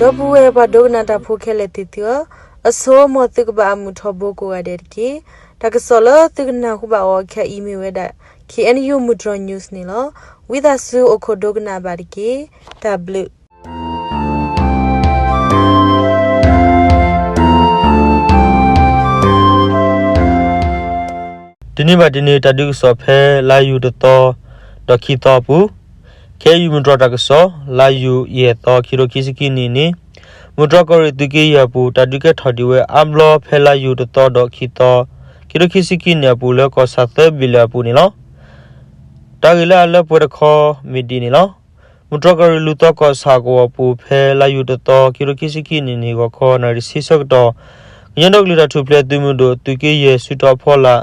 ဒီပုၢ်ဝဲၢ်ပှၤဒိကနၣ်တၢ်ဖိခဲလၢာ်သ့ၣ်သုဧၢ, အဆိ မ်သုကဘၣ်အမုာ်ထီဘိကိးဂၤဒဲးတက့ၢ်. တၢ်ကစီၣ်လၢသုကနၢ်ဟူဘၣ်အီၤခဲအံၤမ့ၢ်ဝဲဒၣ် ခ့ၣ်အဲၣ်ယူၣ် မုၢ်တြီၢ် news န့ၣ်လီၤ. ဝံသးစူၤအိၣ်ခိးဒိကနၣ်ဘၣ်တက့ၢ်. တၢ်ဘျုး တနံၤဘၣ်တနံၤ တၢ်ဒုးကစီၣ်ဖဲလါယူၤတသီ ဒီးခံသီအပူၤ, ခ့ၣ်အဲၣ်ယူၣ် မုၢ်တြီၢ် တၢ်ကစီၣ် လါယူၤယဲၢ်သီ ခံကထိခံဆံခံနံၣ်န့ၣ်, မုၢ်တြီၢ်ကီၢ်ရ့ၣ်သုးက့ယဲၢ်အပူၤ တၢ်ဒုးကဲထီၣ်ဒံးဝဲအါဘျီဖဲလါယူၤတသီဒီးခံသီ ခံကထိခံဆံခံနံၣ်အပူၤ လၢကီၢ်ဆၣ်သၢဘ့ၣ်လၢအပူၤန့ၣ်လီၤ. တၢ်ဂ့ၢ်လၢအလၢပှဲၤတခီမ့ၢ်ဒ်န့ၣ်လီၤ. မုၢ်တြီၢ်ကီၢ်ရ့ၣ်လူၤသီကီၢ်ဆၣ်ကဝီၤပူၤ ဖဲလါယူၤတသီ ခံကထိခံဆံခံနံၣ်န့ၣ် ဂီၤခီနၣ်ရံၣ်ဆံဆၢကတီၢ်, ကညီဒီကလုာ်တၢ်ထူၣ်ဖျဲးသုးမုၢ်ဒိၣ် သုးက့ယဲၢ် စုတီၤဖီလာ်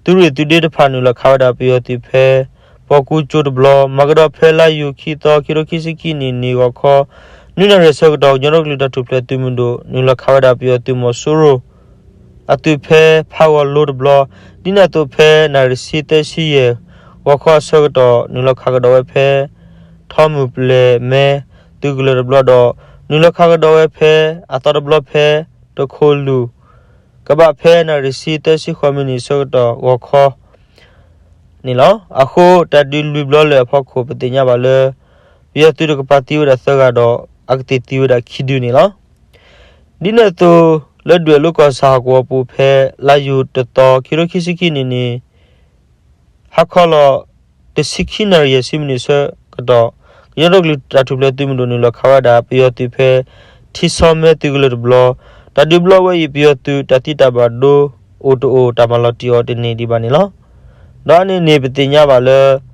သုးရ့ၣ်သုးဒ့တဖၣ် နုာ်လီၤခးဝဲဒၣ်ပယီၤသုးဖဲ ပီၣ်ကူကၠိတဘျီ, မၤကဒီးဖဲလါယူၤခံသီ ခံကထိခံဆံခံနံၣ်န့ၣ် ဂီၤခီ နွံနၣ်ရံၣ်အဆၢကတီၢ် ကညီဒီကလုာ်တၢ်ထူၣ်ဖျဲးသုးမုၢ်ဒိၣ် နုာ်လီၤခးဝဲဒၣ်ပယီၤသုးမီၤစိရိၤ အသုးဖဲဖးဂီၤလိတဘျီ, ဒ်န့ၣ်အသိးဖဲနၣ်ရံၣ်ဆံသၢဆံယဲၢ် ဂီၤခီအဆၢကတီၢ် နုာ်လီၤခးကဒီးဝဲဖဲ ထီမုၢ်ပျဲၢ်မဲ သုးကလၢၤတဘျီဒီး နုာ်လီၤခးကဒီးဝဲဖဲ အသီတဘျီဖဲ တခိၣ်လူၢ် ကဘၣ်ဖဲနၣ်ရံၣ်ဆံသၢဆံဃိးမံးနံးအဆၢကတီၢ်ဂီၤခီ န့ၣ်လီၤ. အဃိတၢ်ဒုးလွံၢ်ဘျီလၢာ်အဖီခိၣ် ပသ့ၣ်ညါဘၣ်လၢ ပယီၤသုးတကပၤသံဝဲဒၣ်သၢဂၤဒီး အကသံၣ်သံဝဲဒၣ်ခံဒုန့ၣ်လီၤ. ဒ်န့ၣ်အသိး လၢဒွဲၣ်လိၤကီၢ်ဆၣ်ဟီၣ်ကဝီၤပူၤဖဲ လါယူၤတသီ ခံကထိခံဆံခံနံၣ်န့ၣ် ဟါခီလီၤ တဆံခံနၣ်ရံၣ်ယဲၢ်ဆံမံးနံးအဆၢကတီၢ် ကညီဒီကလုာ်တၢ်ထူၣ်ဖျဲးသုးမုၢ်ဒိၣ် နုာ်လီၤခးဝဲဒၣ်ပယီၤသုးဖဲ ထံဆီမဲသုးကလၢၤတဘျီ, တၢ်ဒုးဘျီဝဲအံၤ ပယီၤသုးတၢ်သံတၢ်ဘၣ်ဒိ အိၣ်တအိၣ် တၢ်မၤလီၤတံၢ်အီၤတန့ၢ်ဒံးဘၣ်န့ၣ်လီၤ. ဒီးအန့ၣ်န့ၣ် ပသ့ၣ်ညါဘၣ်လၢ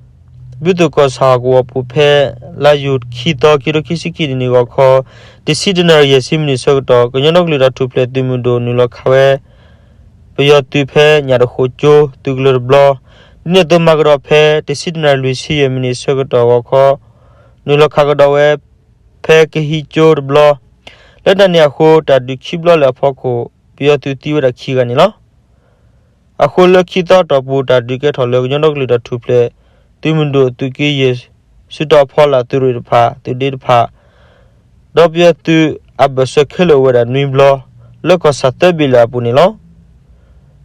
ဘုသိၣ်ကီၢ်ဆၣ်ဟီၣ်ကဝီၤပူၤဖဲ လါယူၤခံသီ ခံကထိခံဆံခံနံၣ်န့ၣ် ဂီၤခီ တဆံတနၣ်ရံၣ်ယဲၢ်ဆံမံးနံးအဆၢကတီၢ် ကညီဒီကလုာ်တၢ်ထူၣ်ဖျဲးသုးမုၢ်ဒိၣ် နုာ်လီၤခးဝဲ ပယီၤသုးဖဲညၣ်တဃိကၠိသုးကလၢၤတဘျီ, ဒ်န့ၣ်အသိးမၤကဒီးဖဲ တဆံတနၣ်ရံၣ်လွံၢ်ဆံယဲၢ်မံးနံးအဆၢကတီၢ်ဂီၤခီ နုာ်လီၤခးကဒီးဝဲ ဖဲကဟံးကၠိတဘျီ, လၢတၢ်န့ၣ်အဃိ တၢ်ဒုးခံဘျီလၢာ်အဖီခိၣ် ပယီၤသုးသံဝဲဒၣ်ခံဂၤန့ၣ်လီၤ. အဃိလၢခံသီအတီၢ်ပူၤ တၢ်ဒုးကဲထီၣ်လၢကညီဒီကလုာ်တၢ်ထူၣ်ဖျဲး သုးမုၢ်ဒိၣ်သုးက့ယဲၢ် စုတီၤဖီလာ်သုးရ့ၣ်တဖၣ် သုးဒ့တဖၣ် ဒီးပယီၤသုးအဘၢၣ်စၢၤခဲလၢာ်အိၣ်ဝဲဒၣ်နွံဘျီ လၢကီၢ်ဆၣ်သၢဘ့ၣ်လၢာ်အပူၤန့ၣ်လီၤ.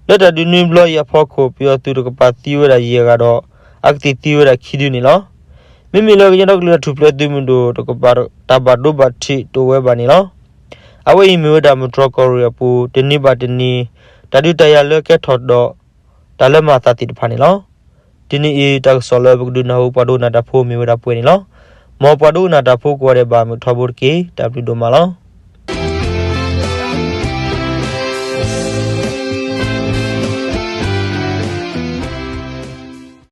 လၢတၢ်ဒုးနွံဘျီအံၤအဖီခိၣ် ပယီၤသုးတကပၤသံဝဲဒၣ်ယဲၢ်ဂၤဒီး အကသံၣ်သံဝဲဒၣ်ခံဒုန့ၣ်လီၤ. မ့မ့ၢ်လၢကညီဒီကလုာ်တၢ်ထူၣ်ဖျဲးသုးမုၢ်ဒိၣ်တကပၤ တၢ်ဘၣ်ဒိဘၣ်ထံးတအိၣ်ဝဲဘၣ်န့ၣ်လီၤ. အဝဲအံၤမ့ၢ်ဝဲဒၣ်မုၢ်တြီၢ်ကီၢ်ရ့ၣ်အပူၤ တနံၤဘၣ်တနံၤ တၢ်ဒုးတၢ်ယၤလၢကဲထီၣ်ဒီး တၢ်လၢမၤအသးသ့ၣ်တဖၣ်န့ၣ်လီၤ. တနံၤအံၤ တၢ်ကစီၣ်လၢပကဒုးနၢ်ဟူပှၤဒိကနၣ်တၢ်ဖိမ့ၢ်ဝဲဒၣ်ပှဲၤန့ၣ်လီၤ. မ်ပှၤဒိကနၣ်တၢ်ဖိကိးဂၤဒဲးဘၣ်မုာ်ထီဘိတက့ၢ်. တၢ်ဘျုးဒိၣ်မးလီၤ.